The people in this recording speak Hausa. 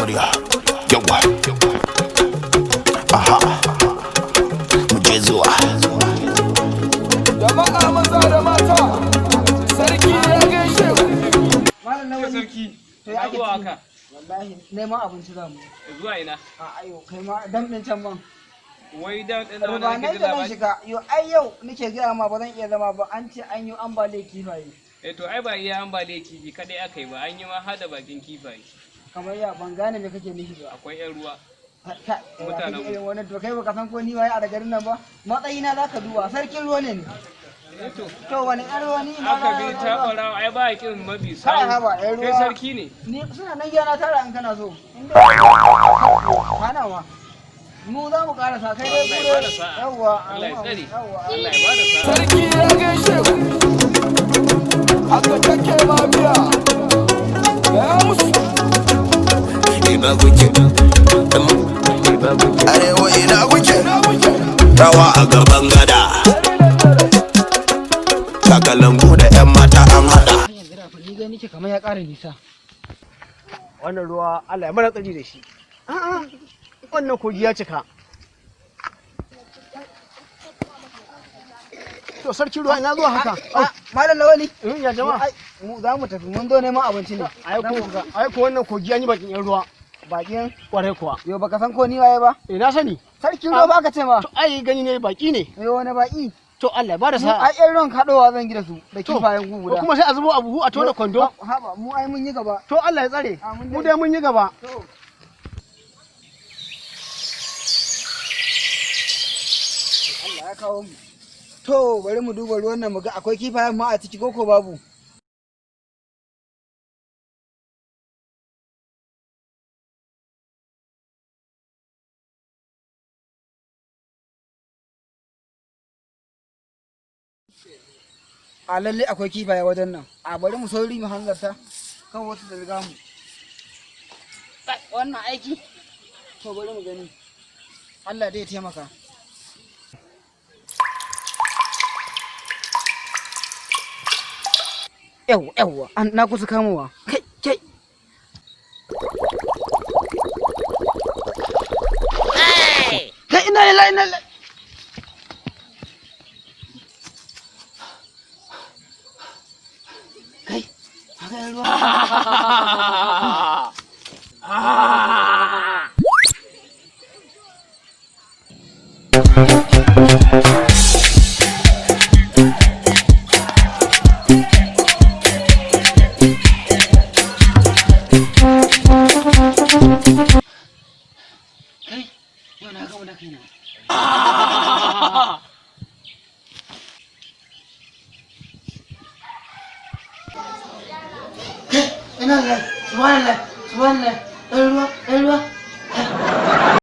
Victoria. Yawa. Aha. Mu je zuwa. Jama'a maza da mata, sarki ya gaishe ku. Malam na wani Sarki, to ya na ake zuwa ciki? haka. Wallahi neman abinci za mu. Zuwa ina? A ayo kai ma dam din can ban. Wai dan dan wani Rubanai nake da zan labari. shiga. Yo ai yau nake gaya ma ba zan iya zama ba, an ce an yi ambaliyar kifaye. Eh to ai ba iya ambaliyar kifi kadai aka yi ba, an yi ma hada bakin kifaye. Kamar ya ban gane me kake nufi ba. Akwai yan ruwa. Ka Mutanen kake irin wannan, to kai baka san ko ni waye a da garin nan ba. Matsayina zaka duba, sarkin ruwa ne ni. Eh to To wani yan ruwa ni ina aka na bi ruwa. ta ɓarawa ai ba a kin mabi Kai sawu. haba yan Kai ruwa. sarki ne. Ni suna nan gida na tara in kana so. In dai hana ma. Mu za mu karasa kai dai Allah ya bada sa'a. Yawwa. Allah ya tsare. Yawwa. Allah ya bada sa'a. Sarki ya gaishe ku. Haka take mamiya. Gaya musu. Ina kuke? Arewa ina kuke? Rawa a gaban gada. Kakalangu da 'yan mata an hada. Hanyar gada ni gani nake kamar ya ƙara nisa. Wannan ruwa Allah ya mana tsari da shi. A'a, wannan kogi ya cika. To sarki ruwa ina zuwa haka? Ah, Malam Lawali. Ya jama'a. Ai, mu za mu tafi, mun zo neman abinci ne. Ai ko ai ko wannan kogi an yi bakin yan ruwa. Bakin Kwarai kuwa. yo baka san ko ni waye ba. Eh na sani. Sarkin ruwa baka ce ma. To ai gani ne baki ne. Yo wani baki. To Allah ya bada Mu sa'a. ai yan ruwan kaɗowa zan gida su da To, kifayen gu guda. Kuma sai a zubo a buhu a tona kwando. Haba mu ai mun yi gaba. To Allah ya tsare. Ah, mun Mu dai. dai mun yi gaba. To. Allah ya kawo mu. To bari mu duba ruwan nan mu ga akwai kifayen ma a ciki ko ko babu. A lalle akwai kifaye wajen nan. A bari mu sauri mu hanzarta kan wasu da riga mu. Kai, wannan aiki. To bari mu gani. Allah dai ya taimaka. Yawwa yawwa an na kusa kamowa. Kai kai. Kai ina ila ina ila. Kai haka yan ruwa. Kai yau na gama da kaina. Kai ina lillahi subhanallah subhanallah ɗan ruwa ɗan ruwa.